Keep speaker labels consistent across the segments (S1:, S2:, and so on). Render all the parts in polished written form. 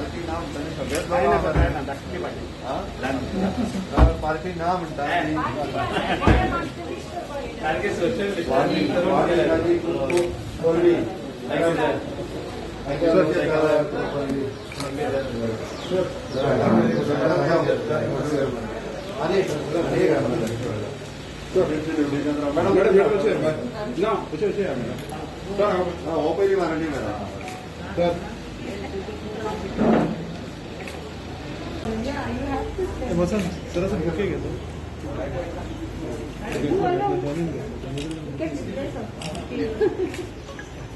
S1: Party ना म्हणटा न्ही, सगळेच
S2: काय ना
S1: लोक
S2: काय ना दाखली पाहिजे.
S1: हा? पार्टी ना म्हणटा.
S2: सारखे सोशल
S1: वाढदिवसाची खूप खूप परबीं.
S2: Thank you
S1: आणि
S3: मॅडम ना अशें अशें मॅडम सर.
S1: हा, हो पयली मराठी मॅडम.
S3: सर. वचन सर, असं बुके घेतो.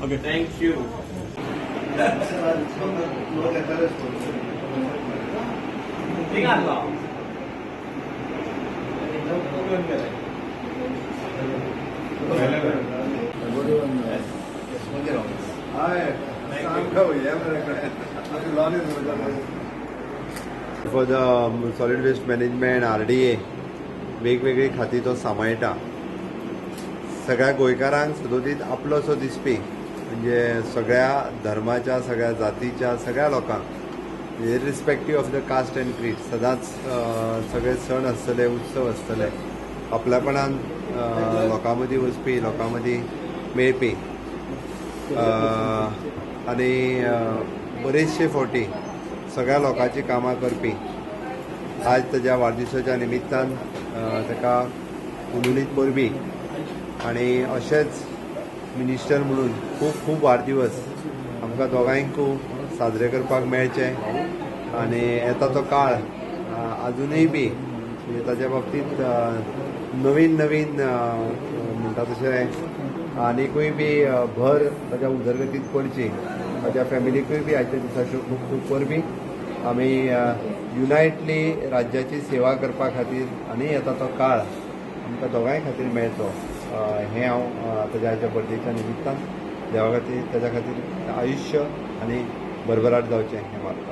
S2: Okay, thank you.
S1: लोक येतालेच.
S2: ठीक आहे. एकदम गेले.
S1: हय, सामको हे मरे लॉनीच. For the solid waste management, RDA, वेगवेगळी खाती तो सांबाळटा. सगळ्या गोंयकारांक सदोदीत आपलो असो दिसपी, म्हणजे सगळ्या धर्माच्या, सगळ्या जातीच्या, सगळ्या लोकांक, irrespective of the caste and creed, सदांच सगळे सण आसतले, उत्सव आसतले, आपल्यापणान लोकां मदीं वचपी, लोकां मदीं मेळपी आनी बरेचशे फावटी सगळ्या लोकांची कामां करपी. आज ताज्या वाडदिसाच्या निमित्तान ताका हुनहुनीत परबीं आनी अशेंच मिनिस्टर म्हणून खूब खूब वाडदिवस आमकां दोगांयकूय साजरे करपाक मेळचे आनी येता तो काळ अजुनूय बी म्हणजे ताच्या बाबतींत नवीन नवीन म्हणटा तशें आनिकूय बी भर ताच्या उदरगतीत पडची. ताच्या फॅमिलीकूय बी आयच्या दिसाच्यो खूब खूब परबीं. आमी युनायटली राज्याची सेवा करपा खातीर आनी येता तो काळ आमकां दोगांय खातीर मेळचो, हें हांव ताज्या आयच्या बर्थडेच्या निमित्तान देवा खातीर, ताच्या खातीर आयुश्य आनी भरभराट जावचें हें मागता.